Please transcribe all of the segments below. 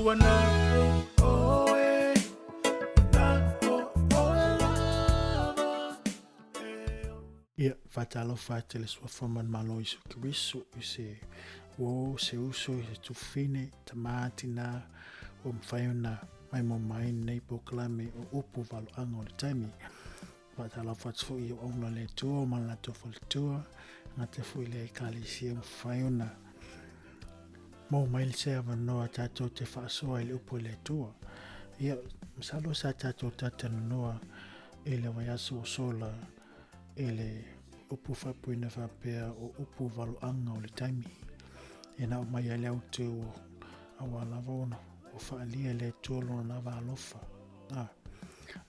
Ua na o oe, na o oe lava. Ia, faatalofa atu i le Suafa ma le Malo o Iesu Keriso, i se uō, se uso, i se tufine, tamā, tinā, ua mafai ona maimoa mai lenei polokalame o Upu Valoaga o le Taimi. Faatalofa atu foi i auauna a le Atua ma le latou faletua, gata foi i le Ekalesia ua mafai ona maua mai se avanoa tatou te faasoa i le upu a le Atua. Ia, masalo sa tatou talatalanoa i le vaiaso ua sola i le upu faapuina faapea o upu valoaga o le taimi. Ia na aumai ai le autu aua lava ona ua faaalia e le Atua lona lava alofa. A,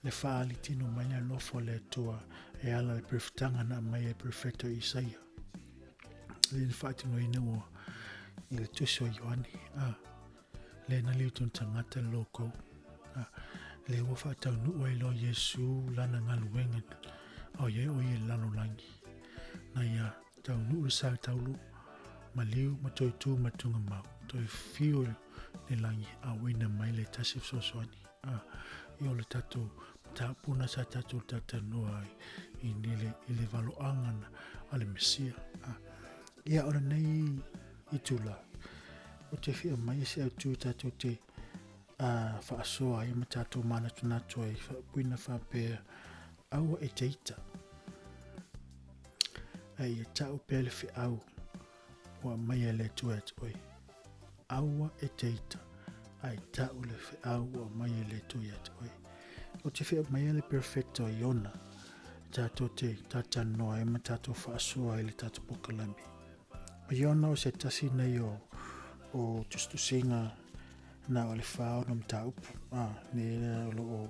le faaali tino mai le alofa o le Atua e ala i le perofetaga na aumai e le perofeta o Isaia. Le na faatinoina ua i le tusi o Ioane. A, le na liu tonu tagata le loukou. A, le ua faataunuu ai loa Iesu lana galuega a o i ai o ia i le lalolagi. Na ia taunuu le sa taulu maliu ma toe tu ma tugamau, toe fiu le lagi a uina mai le tasi fesoasoani. A, ia o le tatou mataupu na sa tatou talatalanoa ai i le, i le valoaga na a le Mesia. A, ia o lenei itula, ou te fia aumaia se autu tatou te a, faasoa ai ma tatou manatunatu ai faaupuina faapea, aua e te ita. Ae ia tau pea le feau ua aumaia e le Atua ia te oe. Aua e te ita, ae tau le feau ua aumaia e le Atua ia te oe. Ou te fia aumaia le perofeta o Iona, tatou te talatalanoa ai ma tatou faasoa ai le tatou polokalame. O Iona o se tasi nei o, o tusitusiga na o le 40 mataupu, a, nei o lo o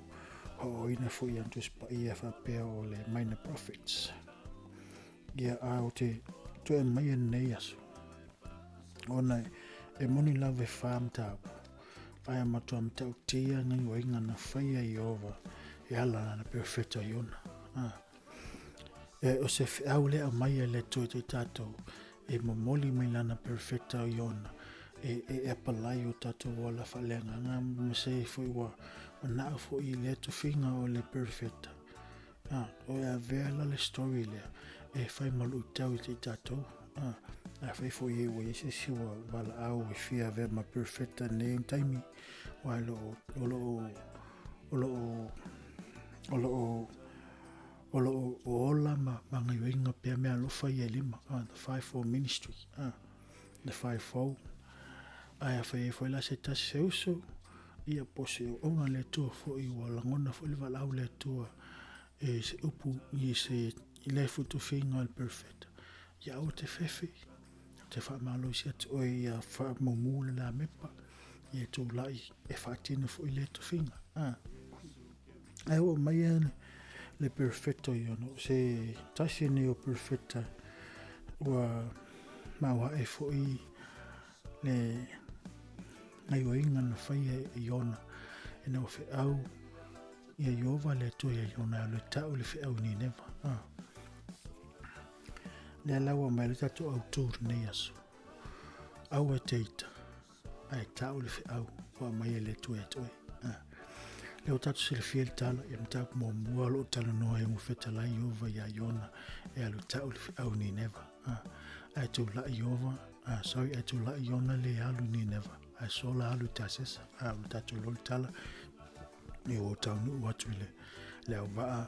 hoʻoina foi i ana Tusi Paia faapea o le Minor Prophets. Ia, a ou te toe aumaia lenei aso, ona e moni lava e whā mataupu, ae matua matautia gaioiga na faia e Ieova e ala lana perofeta o Iona. A, e, o se feau lea aumai e le Atua i te tatou, e momoli mai lana perofeta o Iona, e, e apalai o tatou ola faaleagaga ma se foi ua manao foi i lea tofiga o le perofeta. A, o e avea la le story lea e fai ma luitau i te i tatou. A, afai foi e ua i ai se isi ua valaau e fia avea ma perofeta i lenei taimi, aua o lo o, o lo o, o lo o, o lo o, o lo o ola ma, ma gaioiga pea meaalofa ia e lima, the fivefold ministry, the fivefold. Ae afai ai foi la se tasi se uso, ia po o se auauna a le Atua foi ua lagona foi le valaau a le Atua e se upu i se i le futufiga o le perofeta, ia aua te fefe, te faamalosi atu oe ia faamumu le lamepa, ia tulai e faatino foi lea tofiga. Ah. Ae oo mai le perofeta o Iona, o se tasi nei o perofeta ua maoae foi le gaioiga na faia e Iona ina ua feau ia Ieova le Atua ia Iona e alu e tau le feau i Nineva. Ah. Lea la ua aumai le tatou autu lenei aso. Aua e te ita, ae tau le feau ua aumai e le Atua ia te oe. Ah. Lea ua tatou silafia le tala, ia mataupu muamua o lo o talanoa ai fetalai Ieova ia Iona e alu e tau le feau i Nineva. Ah. Ae tulai Ieova, ah, sorry, ae tulai Iona le alu i Nineva, ae sola alu i Tasesa. Ah, ua tatou iloa le tala, ia ua taunuu atu i le, le auvaa,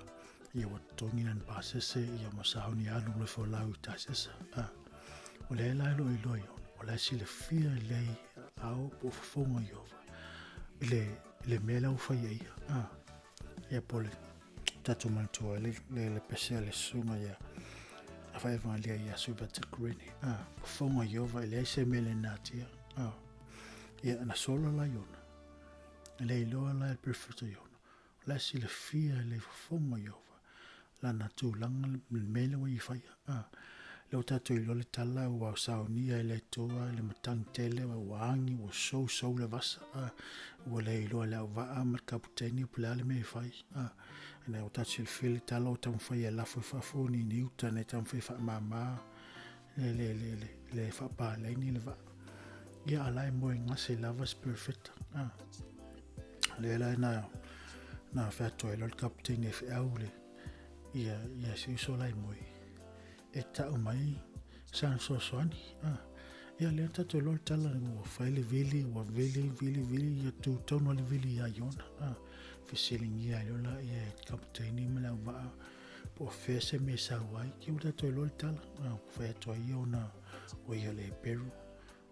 ia ua totogi lana pasese, ia ma sauni alu le folau i Tasesa. Ah. O lea la e lo o iloa Iona, o la e silafia lelei ao po o fofoga o Ieova i le, i le mea la ua fai e ia. Ah. Ia po o le tatou manatua ai le, le, le pese a le susuga ia a faevalia ia Suveta Kurini. Ah. Fofoga o Ieova e leai se mea le natia. Ah. Ia na sola la Iona. E le iloa la e le perofeta Iona. O la e silafia e le fofoga o Ieova lana tulaga le mea lea ua ia faia. A, lea ua tatou iloa le tala ua saunia e le Atua le matagi tele ua agi ua sousou le vasa. A, ua le iloa e le auvaa ma le kaputeni po o le a le mea e fai. A, ina ua tatou silafia le tala ua taumafai e lafo i fafo ni ni uta ina ia taumafai e faamama le, le, le, le, le faapalaini le vaa. Ia a la e moe gase lava se perofeta. A lea la na na fai atu ai loa le kaputeni e feau le ia ia si uso la e moe e ta'u mai sana fesoasoani. A ia lea tatou iloa le tala ua fai le vili ua vili vili vili ia tu tonu le vili iā Iona. A fesiligia ai loa laia e kaputeni ma le auvaa po o fea se mea e sau ai. Ia ua tatou iloa le tala. A ua fai atu ai ia ona o ia le Heperu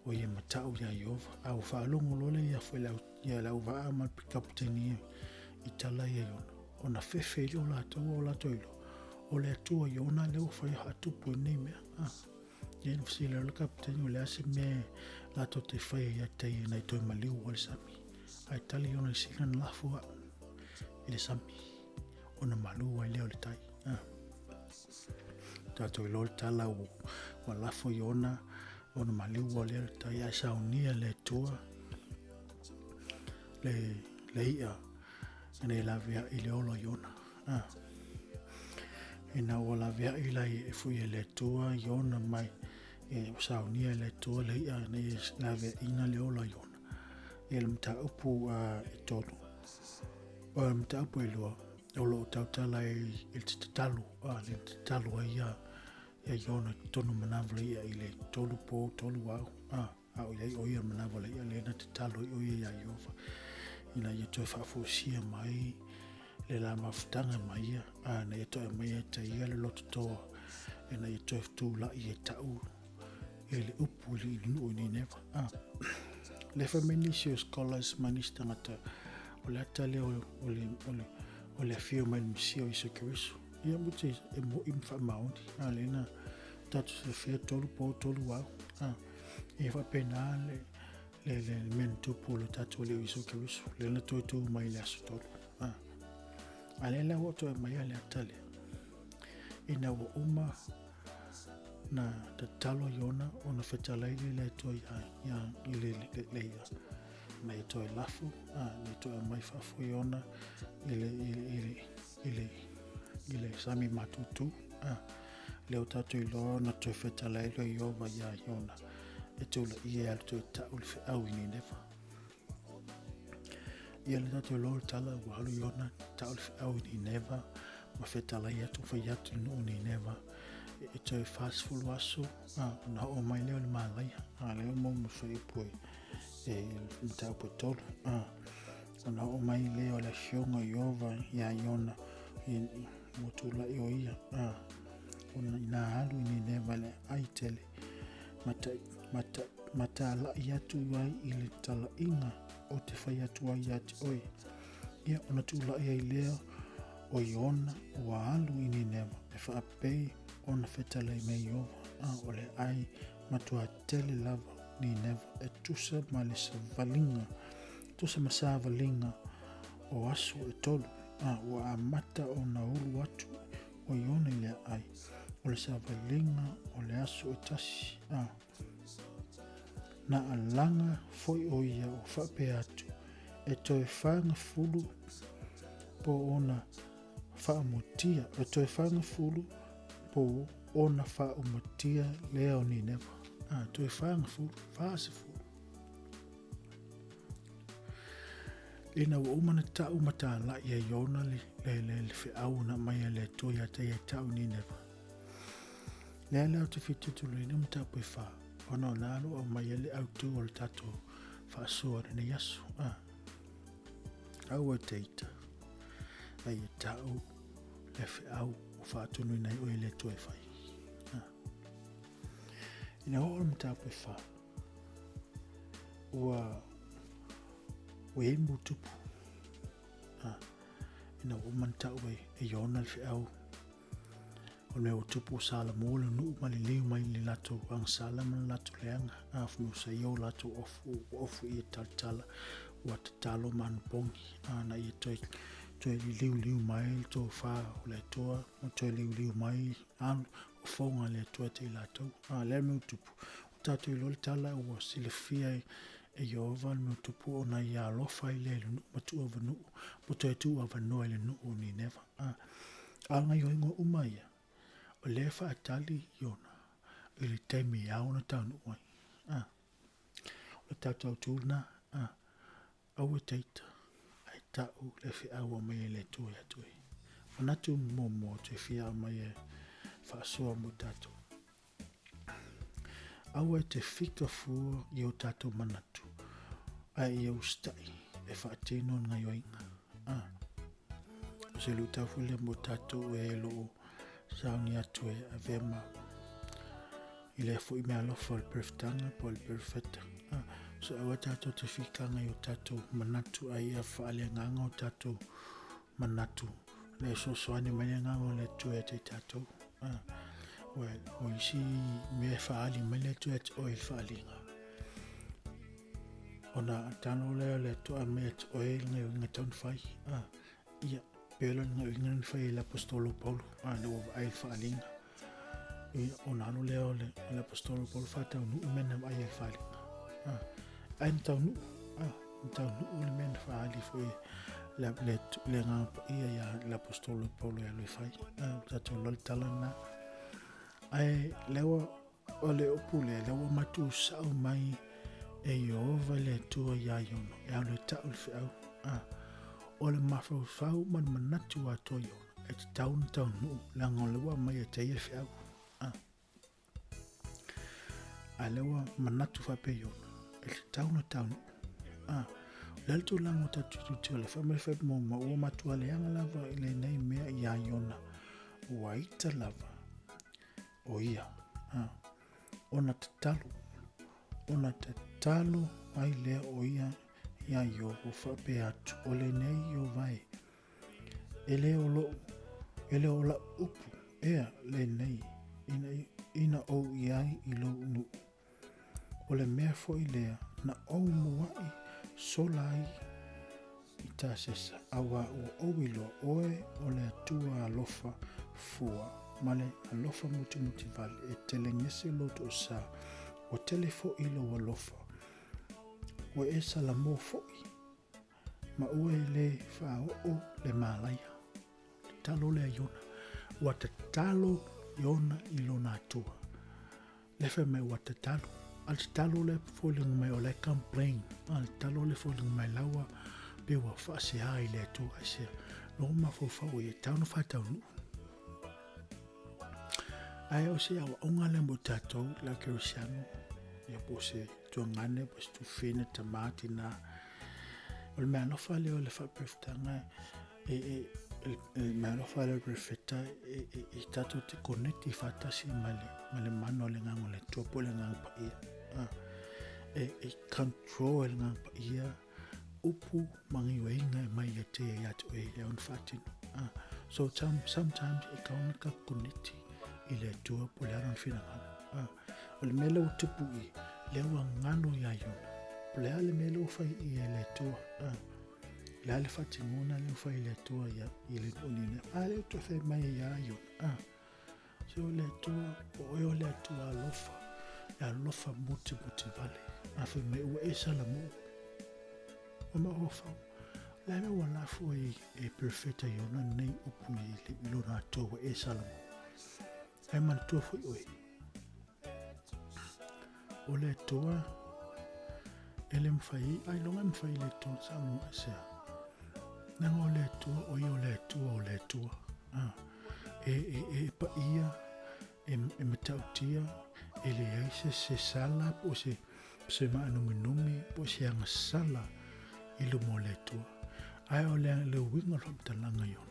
o ia mata'u iā Ieova. A ua faalogo loa le ia foi le au ia le auvaa ma le kaputeni i tala ia Iona, ona fefe lea o latou o latou iloa o le Atua Iona lea ua fai haatupu i nei mea. A ia na fesili loa le kaputeni o le a se mea latou te faia ia te ia ina ia toe maliu ai le sami. Ae tali Iona i sila na lafo a'u i le sami ona malu ai lea o le tai. A tatou iloa le tala ua lafo Iona ona maliu ai lea o le tai ae saunia e le Atua le, le i'a ina ia laveai le ola o Iona. Ah. Ina ua laveai la e fui e le Atua Iona mai e ua saunia e le Atua le i'a ina ia laveaiina le ola o Iona. Ia le mataupu e tolu. O le mataupu e lua, o lo o tautala ai i le tatalo, le tatalo ai ia ia Iona i totonu manawa o le i'a i le tolu pō, tolu ao. A o i ai ʻo ia manawa o le i'a lea na tatalo ai ʻo ia iā Ieova ina ia toe faafoisia mai le la mafutaga ma ia, a ina ia toe aumaia ia te ia le loto toa, ina ia toe tula'i e ta'u e le upu i le nuu i Nineva. A lea fai mai nisi o scholars ma nisi tagata o le ata lea o le, o le, o le, o le afio mai le Mesia o Iesu Keriso. Ia mo te e mo'i ma faamaoni. A lea na tatou silafia tolu pō tolu ao. A e faapena le le le le mea na tupu o le tatou Alii o Iesu Keriso. Lea na toe tu mai i le aso tolu. A a lea la ua toe aumaia le ata lea. Ina ua uma na tatalo Iona ona fetalai lea i le Atua ia, ia, i le, le, le ia, na ia toe lafo, a, na ia toe aumai fafo Iona i le, i le, i le, i le, i le sami matutu, a, lea ua tatou iloa ona toe fetalai loa Ieova iā Iona e tulaia e alu toe ta'u le feau i Nineva. Ia le tatou iloa o le tala ua alu Iona ta'u le feau i Nineva ma fetalai atu fai atu i le nuu o Nineva e toe 40 aso a, ona oo mai lea o le malaia. A lea ua maua mai upu e e mataupu e tolu. A ona oo mai lea o le afioga o Ieova iā Iona ua tula'i o ia a ona inā alu i Nineva i le aai tele ma tala'i atu ai i le tala'iga o te fai atu ai ia te oe. Ia ona tula'i ai lea o Iona ua alu i Nineva e faapei ona fetalai mai Ieova, a o le aai matua tele lava Nineva e tusa ma le savaliga, tusa ma savaliga o aso e tolu, a ua amata ona ulu atu o Iona i le aai, o le savaliga o le aso e tasi, a na alaga foi o ia o faapea atu, e toe fagafulu po ona faaumatia, e toe fagafulu po ona faaumatia lea o Nineva. A, toe fagafulu, 40. Ina ua uma ona ta'u ma tāla'i e Iona le, le, le, le feau na aumai e le Atua ia te ia e ta'u i Nineva. Lea lea ou te fitoitoluina mataupu e whā, ona o nā lo aumai ai le autū o le tātou faasoa i lenei aso. A, aua e te ita, a ia ta'u le feau ua faatonuina ai oe e le Atua e fai. A, ina oo le mataupu e whā, ua ua i ai mu tupu. A, ina ua uma ona ta'u e, e Iona le feau o le mea ua tupu ua salamo le nuu ma liliu mai le latou agasala ma le latou leaga. A fai mai o latou ofu, ua ofu ia talatala, ua tatalo ma anapogi, a na ia toe, toe liliuliu mai le tofa o le Atua, ma toe liuliu mai alu ofoga a le Atua te i latou. A lea le mea ua tupu, ua tatou iloa le tala ua silafia e Ieova le mea ua tupu ona ia alofa ai lea i le nuu ma tuu avanuu, ma toe tuu avanoa i le nuu o Nineva. A, a o gaioiga uma ia, o lea e faatali Iona i le taimi e ao ona taunuu ai. A, O le tatou autū lena, a, aua e te ita, ae ta'u le feau ua aumai e le Atua ia te oe. Manatu muamua ou te fia aumai e faasoa mo tatou. Aua e te fika fua i o tatou manatu, ae ia usitai e faatino le gaioiga. A, o se luitau foi lea mo tatou e o lo o sauni atu e avea ma i lea foi meaalofa o le perefetaga po o le perefeta. A, so aua tatou te fikaga i o tatou manatu ae ia faaleagaga o tatou manatu le fesoasoani mai le agaga o le Atua ia te tatou. A, o isi mea e faaali mai le Atua ia te oe i le faaaliga. Ona tano lea o le Atua aumai ia te oe le gaoioiga e tatau ona fai. A, ia, pei o le gaoioiga na fai e le Aposetolo Paulo, a, ina ua vaai i le faaaliga. Ia, ona alu lea o le, o le Aposetolo Paulo faataunuu mea na vaai ai i le faaaliga. A, ae na taunuu, a, na taunuu le mea na faaali foi le, le, le Agaga Paia ia le Aposetolo Paulo e alu e fai. A, tatou iloa le tala lena. Ae lea ua, o le upu lea, lea ua matuusao mai e Ieova le Atua iā Iona, e alu e ta'u le feau. A, o le mafaufau ma le manatu atoa Iona, e tatau ona taunuu, leaga o lea ua aumai e te ia le feau. A, a lea ua manatu faapea Iona, e tatau ona taunuu. A, o le a le tulaga o tatou tilotilo, le fai mai le fai muamua, ua matua leaga lava i lenei mea iā Iona, ua ita lava o ia, a, ona tatalo, ona tatalo ai lea o ia iā Ieova faapea atu, O lenei Ieova e, e le o lo'u, e le o la'u upu ea lenei ina, ina ou i ai i lou nuu. O le mea foi lea na ou mua'i sola ai i Tasesa, auā ua ou iloa oe o le Atua alofa fua ma le alofa mutimutivale, e telegese lou toosā, ua tele fo'i lou alofa, ua e salamo fo'i, ma ua e lē faaoo le malaia. Tatalo lea Iona. Ua tatalo Iona i lona Atua. Le fai mai ua tatalo. A le tatalo lea foliga mai o la e complain. A le tatalo lea foliga mai la ua pe ua faasea i le Atua. Aisea? Lou mafaufau ia e tau ona faataunuu. Ae o se aoaoga lea mo tatou la kerisiano, ia po o se tuagane, po o se tufine, tama, tina. O le meaalofa lea o le faaperefetaga e, e, e, mea alofa lea o le perefeta e, e, e tatou te connect faatasi ma le, ma le mana o le Agaga o le Atua po o le Agaga Paia. Ah, e, e control e le Agaga Paia upu ma gaioiga e mai ia te ia te oe e ona faatino. Ah, so sometimes e kau ona ka connect i le Atua po o le a lona finagalo. Ah, o le mea lea ua tupu i, lea ua galo ia Iona. Po o le a le mea lea ua fai i e le Atua. Ah, le a le faatinoina lea ua fai e le Atua ia i le nuu nei. A lea ua toe fai mai ia Iona. Ah, se o le Atua, o oe o le Atua alofa, e alofa mutimutivale. A fai mai ua e salamou. O mafaufau, le a mea ua lafo ai e perofeta Iona nei upu i le lona Atua ua e salamou. Ae manatua foi oe, o le Atua e le mafai, ailoga e mafai e le Atua ona saunoa aisea. Leaga o le Atua, o ia o le Atua o le Atua. Ah, e, e, e paia, e, e matautia, e leai se, se sala po o se, se maanuminumi po o se agasala i luma o le Atua. Ae o le, le uiga o le faamatalaga Iona,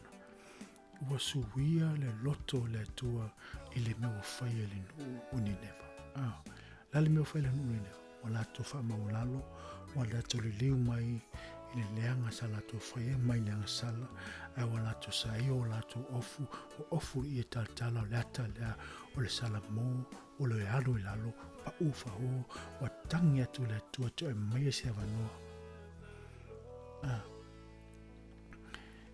Ua suia le loto o le Atua i le mea ua fai e le nuu o Nineva. Ah, le a le mea ua fai e le nuu o Nineva? Ua latou faamaualalo, ua latou liliu mai i le leaga sa latou faia mai le agasala, ae ua latou saio o latou ofu, ua ofu i ie talatala o le ata lea o le salamo, o le alu i lalo, paʻu fahō, ua tagi atu le Atua toe aumaia se avanoa. Ah.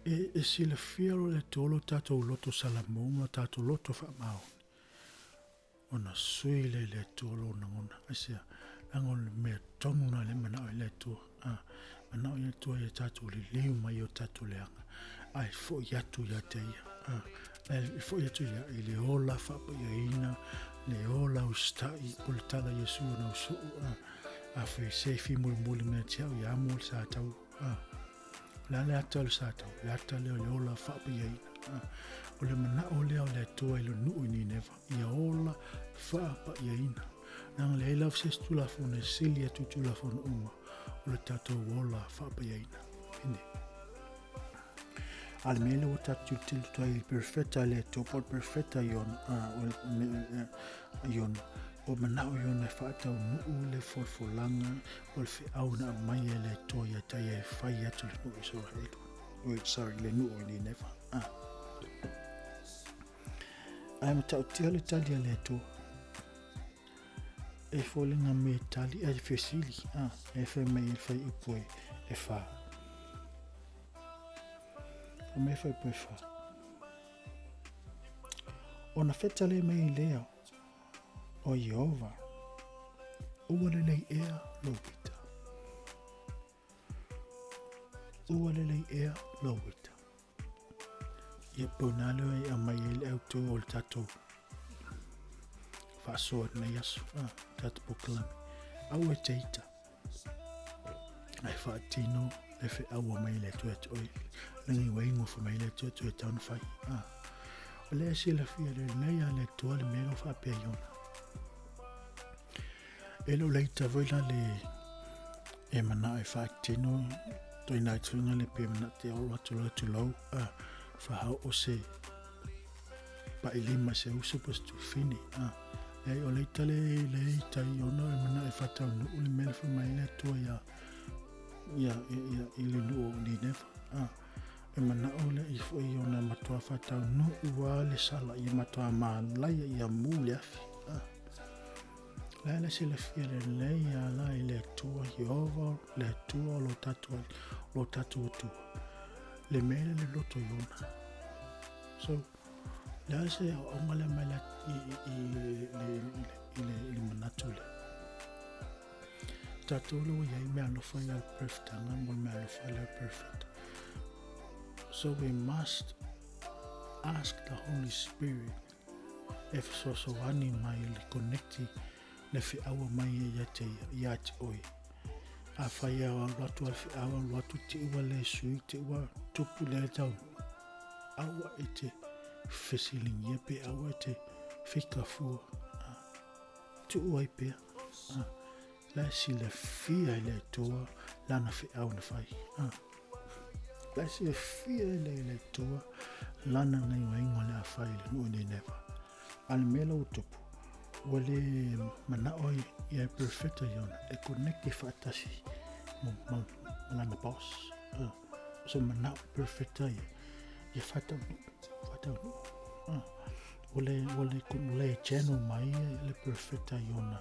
E, e silafia loa le Atua lo tatou loto salamou ma lo tatou loto faamaoni, ona sui lea i le Atua lona lagona. Aisea? Leaga o le mea tonu lena lea e manao ai le Atua. A, manao le Atua ia tatou liliu mai i o tatou leaga, ae foi atu ia te ia. A, e foi atu ia i le ola faapaiaina, le ola usitai, o le tala Iesu na usuu. A, A foi se fi mulimuli mea te au ia mo le sa tau. A. O le a le ata o le sa tau, le ata lea o le ola faapaiaina. A. O le manao lea o le Atua i le nuu i Nineva, ia ola faapaiaina. Leaga leai lava se isi Tulafono e sili atu i Tulafono uma o le tatou ola faapaiaina. Ine. A le mea lea ua tatou tilotilo atu ai i le perofeta a le Atua, po o le perofeta Iona, Iona, o manao Iona e faataunuu le folafolaga o le feau na aumai e le Atua ia te ia e fai atu le nuu Isaraelu. Oi, sorry, le nuu o Nineva. Ah. Ae matautia le tali a le Atua. E foliga me tali ai fesili, ah, e fai mai e fai upu e, e whā. Fai mai fai upu e whā. Ona fetale mai lea o Iehova, ua lelei ea lou ita. Ua lelei ea lou ita. Ia pau nā leo e aumai ai le autū o le tatou faasoa i lenei aso, ah, tatou polokalame. Aua e te ita, ae faatino le feaua mai le Atua ia te oe, le gaioiga fai mai le Atua ia te oe e tau ona fai. Ah, o lea e silafia lelei a le Atua le mea lea o faapea Iona. E le o le ita foi la le e manao e faatino toi nai tuinga le pe mana te olo atu loa tulou a fahao o se pailima se uso po se tufine a leai o le ita le le ita i ona e mana e faataunuu le mea le fai mai le Atua ia ia ia i le nuu o Nineva a e manao le i foi ona matua faataunuu a le sala ia matua malaia ia mu le afi a La e silafia lelei ia la i le Atua Iehova, le Atua o lo tatou lo tatou Atua. Le mea le loto i ona. So, le a se aoaoga lea mai la i, i, i, le, i, le, i le manatu lea. Tatou le ua iai mea alofa ia le perfectanga mo le mea alofa lea perfect. So we must ask the Holy Spirit e fesoasoani mai le konekti le feaua mai e ia te ia, ia te oe. A whai au alu atu al feau alu atu te ua le sui te ua tupu le tau. Aua e te fesilingia pe aua e te whikafua. Tuu ai pea. La e silafia e le Atua lana feau na fai. La e silafia e le Atua lana gaioiga o le a fai i le nuu i Nineva. A le mea la ua tupu, ua le manao ai ia e perfecta Iona e connect faatasi ma, ma, ma lana boss. So manao perfecta ia, ia faataunuu, faataunuu. Ua le, ua le, ua le channel mai ia le perfecta Iona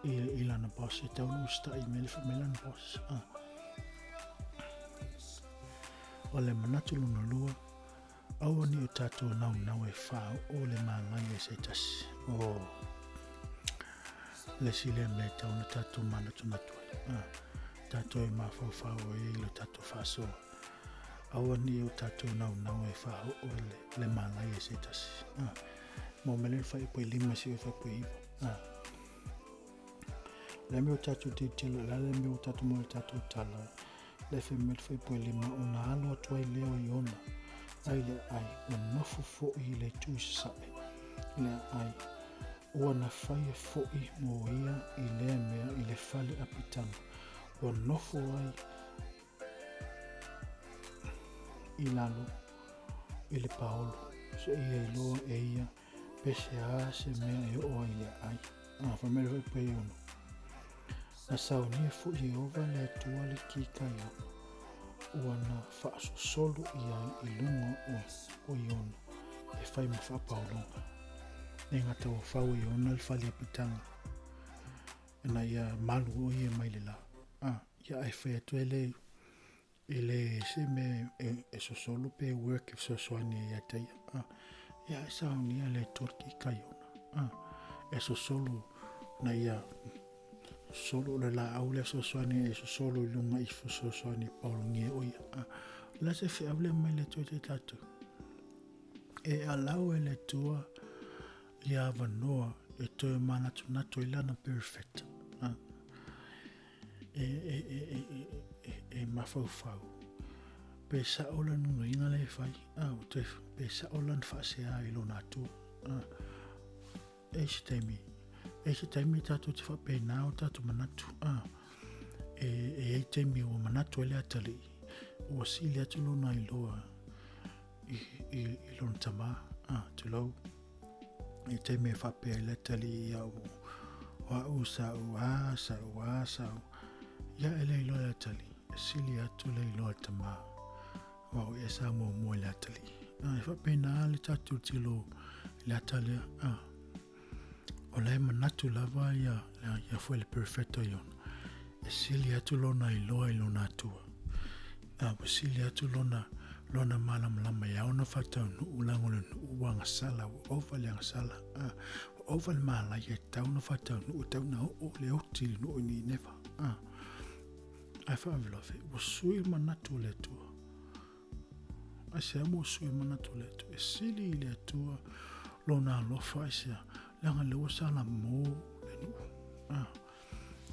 i, i lana boss e tau na usitaʻi mai le mai lana boss. Ah. O le manatu lona lua, aua ni o tātou naunau e whao o le māngai e se tasi. O le si le mea tau na tātou manatunatu ai. Ah. Tātou e mafaufau ai i lo tātou whaasoa. Aua ni o tātou naunau e whao o le, le māngai e se tasi. Ah. Mo mele whai po i lima si o whai po i iwa. Ah. Le mea o tātou tilotilo, le a le mea o tātou mo le tātou tala, le fai mai le faipu e lima ona alo atu ai lea o Iona, ai le aai, ua nofo foʻi i le itu i sasae, i le aai, ua na faia foʻi mo ia i lea mea i le fale apitaga, ua nofo ai i lalo i le paolo, seia iloa e ia pe se a se mea e oo ai i le aai. A, fai mai le faipu e ono. Na saunia foʻi e Iehova le Atua le kika Iona, ua na faasosolo i ai i luga o Iona e fai ma faapaologa. E gata ua fau e Iona le fale apitaga, ina ia malu o ia mai le la. A, ia e fai atu e le E le se mea e, e sosolo pe work e fesoasoani ai ia te ia. Ah, ia e saunia le Atua le kika Iona. Ah, e sosolo na ia sosolo le laau lea fesoasoani e sosolo i luga i fesoasoani e paologia o ia. Ah, la se feau lea mai le Atua te tātou. E alau e le Atua ia avanoa e toe manatunatu i lana perfect. Ah. e, e, e, e, e, e, e mafaufau pe sa'o lana nuinuiga lea e fai, a, ua toe, pe sa'o lana faaseā i lona Atua. A, e se taimi, e se taimi tatou te faapena o tatou manatu, a, e, e i ai taimi ua manatu ai le atalii, ua sili atu lona iloa i, i, i lona tamā, a, tulou, i taimi e faapea ai le atalii ia o, o au sa u a, sa u a, sa u, ia e le iloa le atalii, e sili atu le iloa le tamā, aua o ia sa muamua i le atalii. A, e faapena le tatou tilo i le ata lea, a, o la e manatu lava ia, ia foi le perfecto Iona, e sili atu lona iloa i lona Atua. A, ua sili atu lona, lona malamalama i aona faataunuu leaga o le nuu ua agasala, ua ova le agasala. A, ua ova le malaia e tatau ona faataunuu, e tatau ona oo le oti i le nuu i Nineva. A, ae faalavelave, ua sui le manatu o le Atua. Aisea mo sui le manatu o le Atua? E sili i le Atua lona alofa, aisea, leaga lea ua salamo le nuu. A,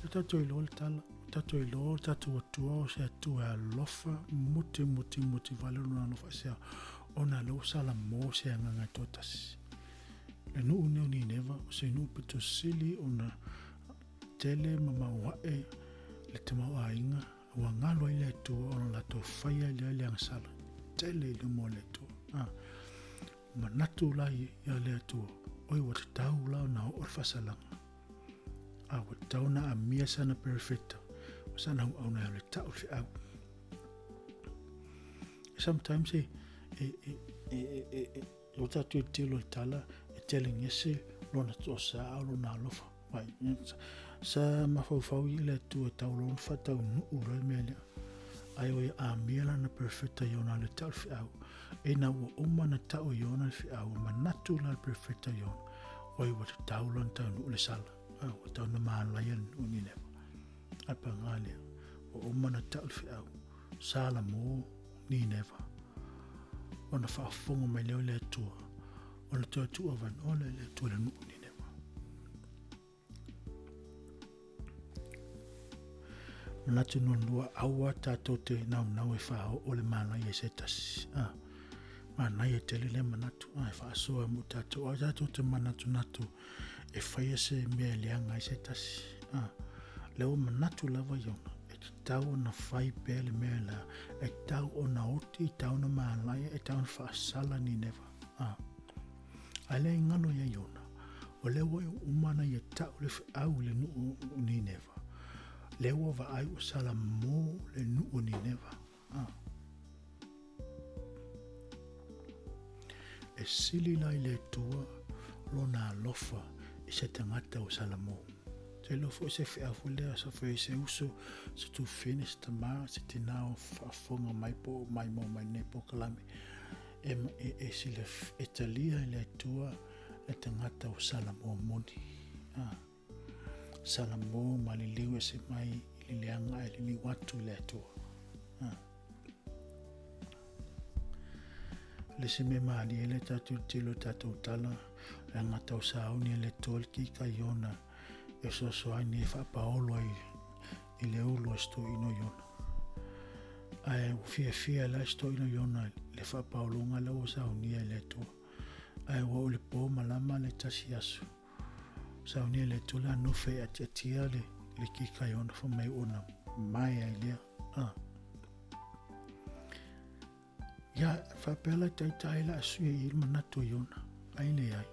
o tatou iloa le tala, o tatou iloa o tatou Atua o se Atua e alofa, muti, muti, muti vale lona alofa, aisea, ona lea ua salamo se agaga e toatasi. Le nuu nei o Nineva, o se nuu pito sili ona tele ma mauae le tamaoaiga, ua galo ai le Atua ona latou faia lea le agasala tele i luma o le Atua. Ah, manatu la ia le Atua, oi ua tatau la ona oo le faasalaga. A ua tatau ona amia sana perefeta, o sana auauna e alu e tau le feau. Sometimes e, e, e, e, e, e, e o tatou tilo i le tala, e telegese lona toasā o lona alofa. Vai, sa mafaufau i le Atua tau lona faataunuu loa le mea lea. Ai o ia amia lana perfecta Iona le tau le feau. Ina ua uma na tau e Iona le feau, ua manatu la le perfecta Iona, oi ua tatau la ona taunuu le sala. A, ua tau na malaia le nuu Nineva. Ae paga lea, ua uma na tau le feau, sala mo Nineva. Ona faafofoga mai lea o le Atua, ona toe tuu avanoa lea e le Atua le nuu Nineva. Manatu nuanua aua tatou te naunau e faaoo le manaia i se tasi. Ah, manaia tele lea manatu. Ah, e faasoa mo tatou. Aua tatou te manatunatu e faia se mea e leaga ai se tasi. Ah, lea ua manatu lava Iona, e tatau ona fai pea le mea la, e tatau ona oti, e tatau ona malaia, e tatau ona faasala Nineva. Ah, Ae le i galo ia Iona, o lea ua uma ona ia tau le feau i le nuu o Nineva. Lea ua vaai ua salamo le nuu o Nineva. Ah. E sili la i le Atua lona alofa i se tagata ua salamo. Te iloa foi se feau foi lea, sa foi se uso, se tufine, se tamā, se tinā o faafofoga mai po o maimoa mai nei polokalame. E, e, e, sila, e talia e le Atua le tagata o Salamo moni. Ah. Salamo ma liliu ese mai i le leaga ae liliu atu i le Atua. Ah. Le se mea malie le tatou tilo tatou tala, leaga tau sauni e le Atua le kika Iona e fesoasoani e faapaolo ai i le ulu a si toeaina o Iona. Ae ua fiafia la si toeaina o Iona i le faapaologa lea ua saunia e le Atua. Ae ua oo i le po malama le tasi aso, saunia e le Atua le anofe e atiatia le, le kika Iona fai mai ona mae ai lea. Ah. Ia, faapea la taitai la a sui i le manatu o Iona, ai leai.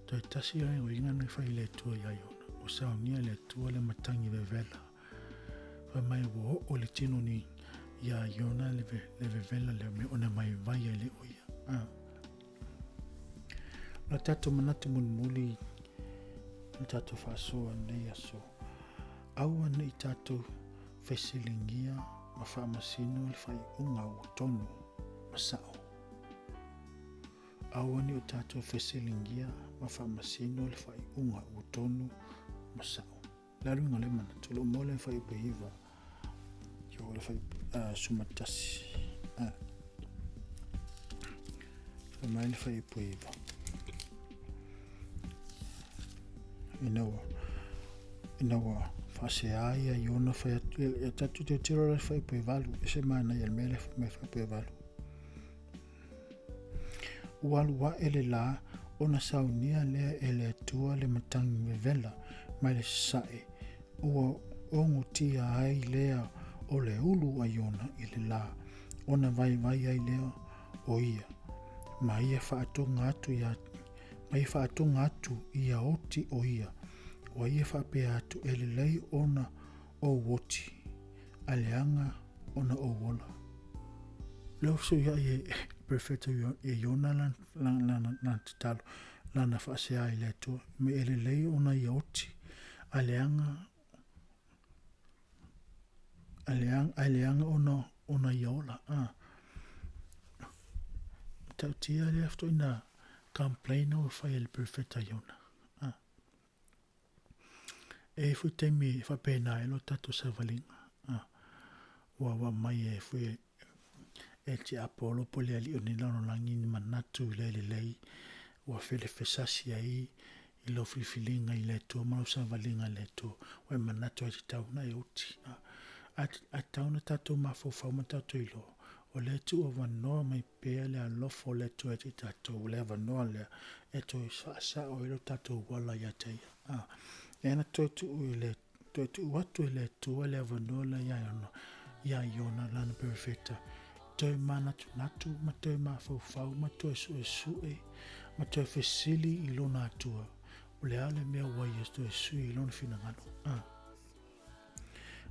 Toe tasi la uiga na fai le Atua ia Iona, ua saunia le Atua le matangi vevela. Fai mai ua oo le tino ni ia Iona le, le vevela lea mea ona vaivai ai lea o ia. Ah. La tatou manatu mulimuli na tatou faasoa nei aso. Aua nei tatou fesiligia ma faamasino le faaiuga ua tonu ma sa'o. Aua ne i o tatou fesiligia ma faamasino le faaiuga ua tonu ma sa'o. Le aluga o lea manatu, o lo o maua le fuaiupu e 9 i o le fuaiupu 11. Fai mai le fuaiupu e 9. Ina ua, ina ua Faasea ia Iona fai atu e tatou tilotilo la fuaiupu e 8, e se manaia le mea lea fai mai fuaiupu e 8. Ua alu ae le la ona saunia lea e le Atua le matagi vevela mai le sasae, ua ogotia ai lea o le ulu a Iona i le la, ona vaivai ai lea o ia, ma ia faatoga atu ia ma ia faatoga atu ia oti o ia, ua ia faapea atu e lelei ona ou oti, ae leaga ona ou ola. Lea ua fesuiai e Perofeta e Iona lana tatalo, lana faasea i le Atua, me e lelei ona ia oti, ae leaga ae leaga ona ia ola. Ah. Matautia lea faatoa complain ua fai e le Perofeta Iona. Ah. E i ai foi taimi e faapena ai lo tatou savaliga. Ah. Ua ua mai e foi e, e tiapolo po le alii o nei lalolagi ni manatu i le lelei ua felefesasi ai i lau filifiliga i le Atua ma lau savaliga i le Atua, ua e manatu ai tatau ona e oti. A, a tatau ona tatou mafaufau ma tatou iloa, o lea e tuu avanoa mai pea le alofa o le Atua ia te tatou, o le avanoa lea e toe faasao ai lo tatou ala ia te ia. A, e ana toe tuu i le toe tuu atu e le Atua le avanoa lea ia Iona, ia Iona lana perofeta, toe manatunatu ma toe mafaufau ma toe suesue ma toe fesili i lona Atua, o le a le mea ua ia toe sui i lona finagalo. Ah.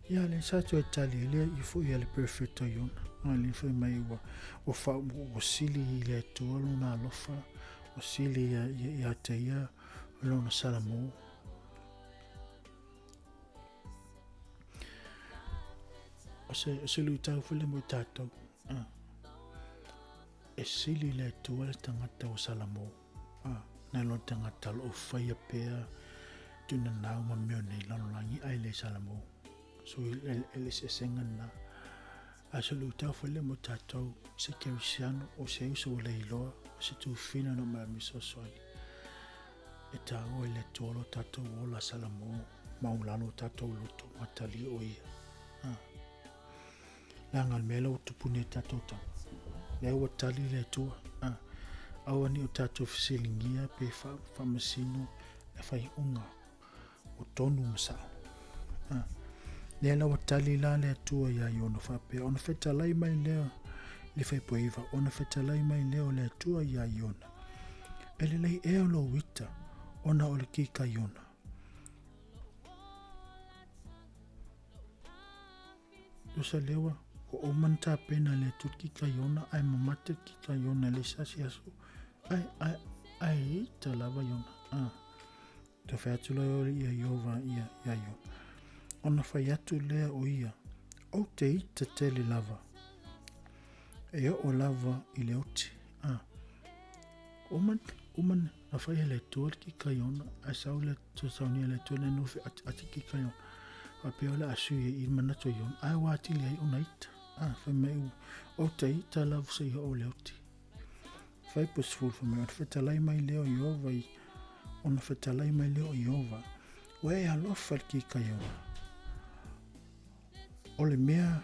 Ia, le sa toe tali ai lea i foi a le perofeta Iona. A le fai mai ua, ua, fa, ua sili i le Atua lona alofa, ua sili ia, ia, ia te ia lona salamo. O se, o se luitau foi lea mo i tatou. Ah. E sili le Atua le tagata ua salamo. Ah. Nai lo tagata o lo o faia pea tunanau ma mea o nei lalolagi ai le salamo. So e, e le eseesega lena. A se luitau foi lea mo tatou, se kerisiano, o se uso ua le iloa, o se tufina no mai fesoasoani. E taua i le Atua lo tatou ola salamo, maulalo o tatou loto, matali o ia. Ah. Leaga le mea la ua tupu nei tatou tau. Lea ua tali le Atua. Ah. Aua ne i o tatou fesiligia pe faamasino le faaiuga o tonu ma sao. Ah. Lea la ua tali la le Atua iā Iona faapea, ona fetalai mai lea le faipua ona fetalai mai lea o le Atua iā Iona. E lelei ea lou ita ona o le kika Iona. Tusa lea ua uma ona tapena e le Atua le kika Iona, ae mamate le kika Iona i le isi asi aso. Ae, ae, ae ita lava Iona. Ah. Toe fai atu loa ia Ieova ia iā Iona. Ona fai atu lea o ia, Ou te ita tele lava, e oo lava i le oti. Ah. Uma, uma na fai e le Atua le kika Iona, ae sau le saunia le Atua le nofe ati, ati kika Iona. Faapea o le a sui ai i manatu o Iona, ae ua atili ai ona ita. Ah, fai mai, ou te ita lava seia oo i le oti. Fuaiupu 10, fai mai, ona fetalai mai lea o Ieova i, ona fetalai mai lea o Ieova, ua e alofa i le kikaiona. O le mea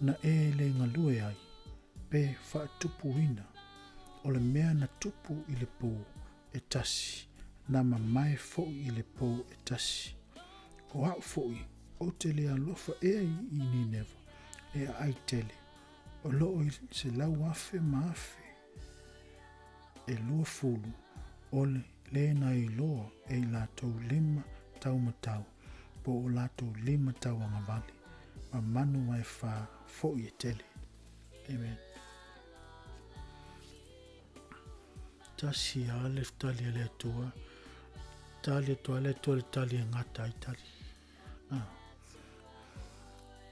na e le galue ai, pe faatupuina, o le mea na tupu i le pō e tasi, na mamae foi i le pō e tasi. O au foi, ou te le alofa ea i Nineva, e aai tele, O lo o i 100,000 ma 1,020 o le le na iloa e i latou lima taumatau po o latou lima tauagavale ma manu vaefa foi e tele. Amen. Tasi a le tali a le Atua, tali atu a le Atua le tali e gata ai tali. Ah.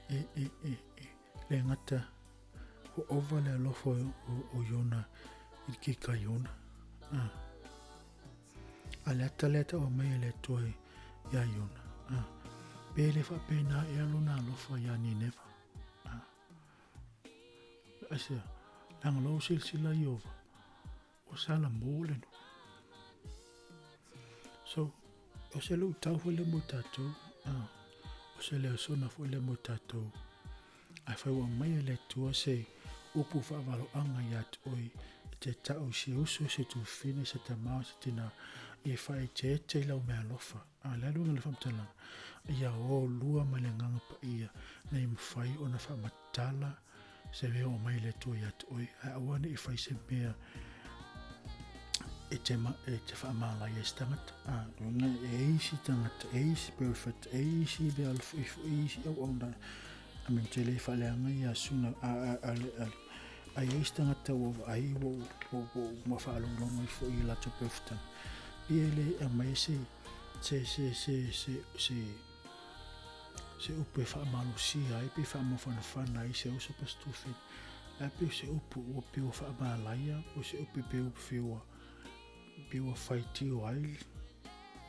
E, e, e, e. Le gata ua ova le alofa o Iona i le kika Iona. Ah. A le ata lea taua mai e le Atua iā Iona. Ah. Pe le faapena ea lona alofa iā Nineva. Ah. Aisea, leaga loa ua silasila Ieova, ua salamo le nuu. So, o se luitau foi lea mo i tatou. Ah. O se leosona foi lea mo tatou. Afai ua aumaia e le Atua se upu faavaloaga ia te oe, e te tau i se uso, se tufine, se tama, se tina, ia faaeteete i lau meaalofa. A o le a le uiga o le faamatalaga? Ia olua ma le Agaga Paia, ina ia mafai ona faamatala se mea ua aumai e le Atua ia te oe, ae aua ne i fai se mea e te, ma, e te faamalaia ai se tagata. A, lona e i ai isi tagata, e i ai isi perfect, e i ai isi mea alofoifo, e i ai isi auauna. I mean, te le faaleaga ia suna, a, a, a, a, a i ai isi tagata ua vaai, ua, ua, ua, ua faalogologo ifo i latou perfectanga. Ia e le aumai se, se, se, se, se, se, se upu e faamalosia ai pe faamafanafana ai se uso pa se tufine. Ae pei o se upu ua pei ua faamalaia, o se upu pei ua pei ua pei ua faitio ai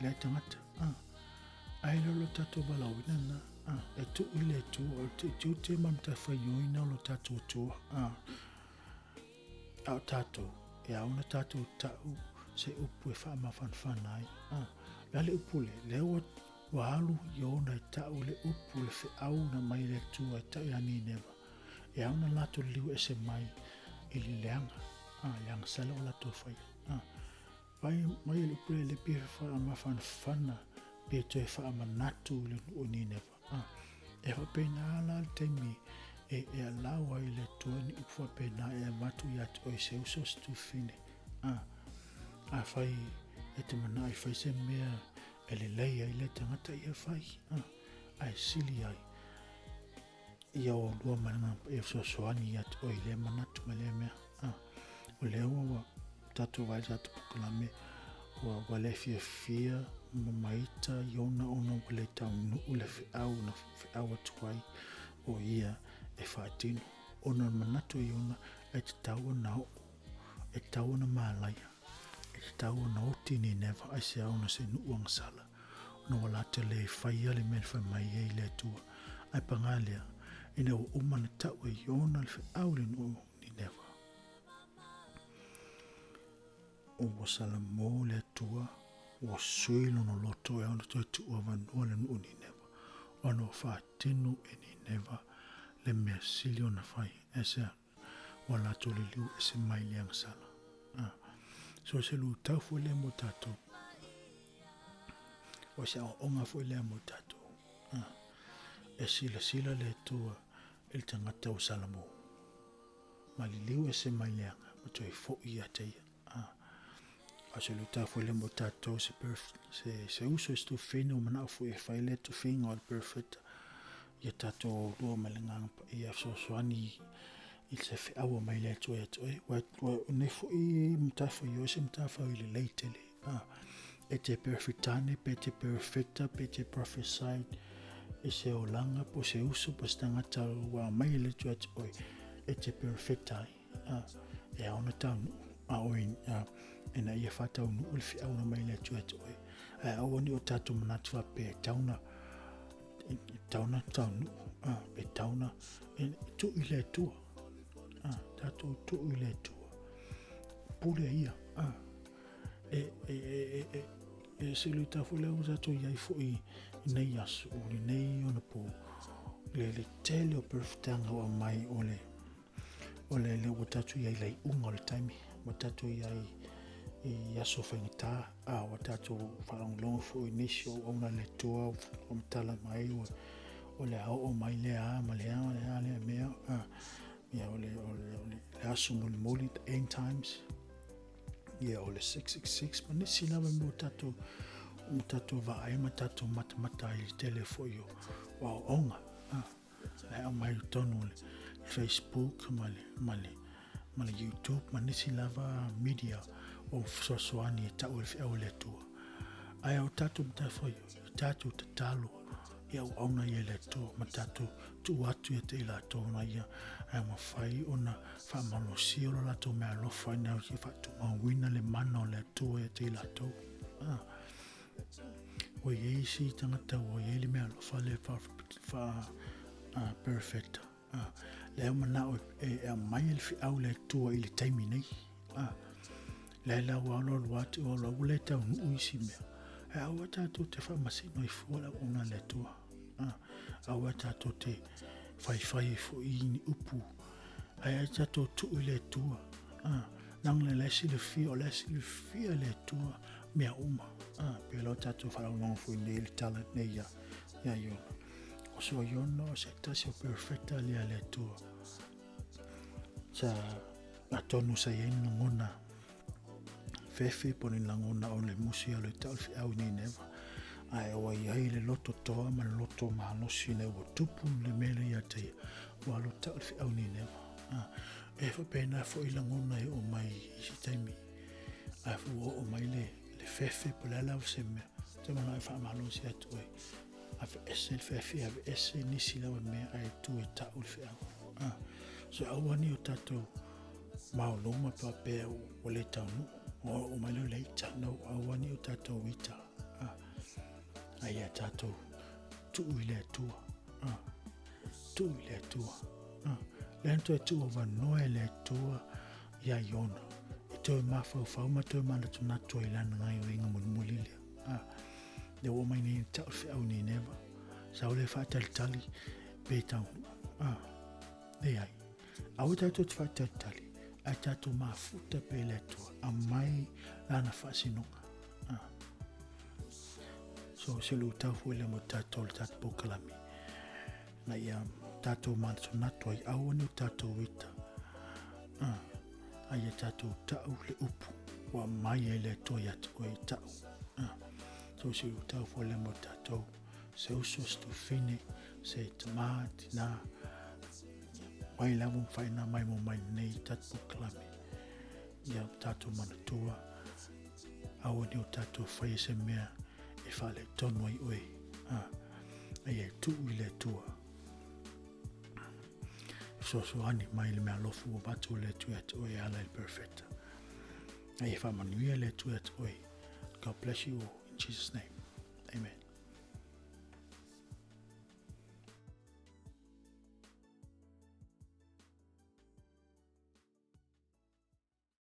lea tagata. Ah, ae le o lo tatou valaauina lena. Ah, e tuu i le Atua, o le tiute ma le matafaioi o lo tatou Atua. Ah, A o tatou, e ao ona tatou tau se upu e faamafanafana ai. A, le a le upu lea? Lea ua, ua alu Iona e tau le upu, le feau na mai le Atua e tau ia Nineva. E ao ona latou liliu ese mai i le leaga, a, le agasala o latou faia. A, vai mai le upu lea le pei e faamafanafana pe toe faamanatu i le nuu o Nineva. A, e faapena la le taimi e, e allow ai le Atua ni upu faapena e avatu ia te oe se uso se tufine. A, afai e te manao e fai se mea e lelei ai le tagata ia fai, a, ae sili ai ia olua ma le Agaga Paia fesoasoani ia te oe i lea manatu ma lea mea. A, o lea ua, ua tatou vaai i le tatou polokalame, ua, ua le fiafia ma maita Iona ona ua le taunuu le feau na feau atu ai o ia e faatino. Ona o le manatu o Iona e tatau ona oo, e tatau ona malaia, e tatau ona oti Nineva aisea ona se nuu agasala, ona ua latou le faia le mea na fai mai ai le Atua. Ae paga lea, ina ua uma ona tau e Iona le feau i le nuu o Nineva, Ua salamo le Atua, ua sui lona loto e ona toe tuuavanoa le nuu o Nineva, ona ua faatino e Nineva le mea sili ona fai. Aisea? Ua latou liliu ese mai le agasala. Ah. So se lutau foi lea mo tatou. O se aoaoga foi lea mo tatou. Ah. E silasila le Atua i le tagata ua salamo. Ma liliu ese mai le aga, ma toe foi ia te ia. Ah. A se lutau foi lea mo tatou se, perf, se, se uso i se tufina ua manao foi e fai lea tufiga o le perfect ia tatou olua ma le Agaga Paia fesoasoani i se feaua mai le Atua ia te oe. Ua, ua, nei foi matafaioi se matafaioi lelei tele. Ah, e te perfectane, pe te perfecta, pe te prophesied i se olaga po se uso po se tagata ua aumai e le Atua ia te oe, e te perfecta ai. Ah, e ao ona taunuu, a oe, ah, ina ia faataunuu le feau na mai le Atua ia te oe. Ae aua ne i o tatou manatu faapea e tau na e tau na taunuu, ah, e tau na e tuu i le Atua. Ah, tatou tuu i le Atua. Pule ia. Ah, e, e, e, e, e, e se luitau foi lea ua tatou i ai foi i nei aso, o lenei onapo, le, le tele o perfectanga ua aumai o le, o le lea ua tatou i ai i le iuga o le taimi, ua tatou i ai i aso faigata, a ua tatou faalogologo foi i nisi o auauna a le Atua ua matala mai ua o le a oo mai lea a ma lea ma lea lea mea, a ia o le o le o le aso mulimuli, the end times, ia o le 666 ma nisi lava mea ua tatou ua tatou vaai ma tatou matamata ai i le tele foi o aoaoga, a e aumai i totonu o le Facebook ma le, ma le, ma le YouTube ma nisi lava media o fesoasoani e tau e le feau a le Atua. Ae o tatou matafaioi, i tatou tatalo i auauna ia i le Atua ma tatou tuu atu ia te i latou ina ia e mafai ona faamalosia lo latou meaalofa ina ia faatumauina le mana o le Atua ia te i latou. Ah. Ua i ai isi tagata ua i ai le meaalofa lea faa perfect. Lea ua manao e aumai le feau le Atua i le taimi nei. Lea la ua alualu atu, ua alualu, ua le taunuu isi mea. Ae aua tatou te faamasino ai fua le auauna a le Atua. Aua tatou te faifai ai foi i ni upu, ae ai tatou tuu i le Atua. Leaga o la e silafia, o la e silafia e le Atua mea uma. Pei lava tatou faalogologo foi nei i le tala nei ia Iona. O so Iona o se tasi o perofeta lea a le Atua. Sa atonu sa i ai ni lagona fefe po o ni lagona o le musi o le tau le feau i Nineva. Ae ua i ai le loto toa ma le loto malosi ina ua tupu le mea lea ia te ia, ua alu tau le feau i Nineva. Ah, e faapena foi lagona e oo mai i isi taimi. Ae foi ua oo mai le, le fefe po o le a lava se mea, te manao e faamalosi atu oe. Aveese le fefe, aveese nisi lava mea ae tu e tau le feau. Ah, so aua ne i o tatou maoloma faapea ua le taunuu. Ua oo mai lea o le ita. No, aua ne i o tatou ita. Ah, a ia tatou tuu i le Atua. Ah, tuu i le Atua. Ah, lea na toe tuu avanoa e le Atua iā Iona e toe mafaufau ma toe manatunatu ai i lana gaoioiga mulimuli lea. Ah, lea ua oo mai nei e tau le feau i Nineva. Sau lea faatalitali pe taunuu. Ah, leai. Aua tatou te faatalitali, ae tatou mafuta pea i le Atua, aumai lana faasinoga. Ah. So, se luitau foi lea mo tatou le tatou polokalame. Na ia tatou manatunatu ai, aua ne i o tatou ita. Ah. A ia tatou tau le upu ua aumai ai le Atua ia te oe e tau. Ah. So, se luitau foi lea mo tatou. Se uso, se tuafafine, se tamā, tinā, mai lava ma whaina mai mo mai nei tatou polokalame. Ia tatou manatua, aua ne i o tatou faia se mea e faaletonu ai oe. Ah, a ia tuu i le Atua. E fesoasoani mai le meaalofa ua avatu e le Atua ia te oe e ala i le perofeta. A ia faamanuia le Atua ia te oe. God bless you all in Jesus name. Amen.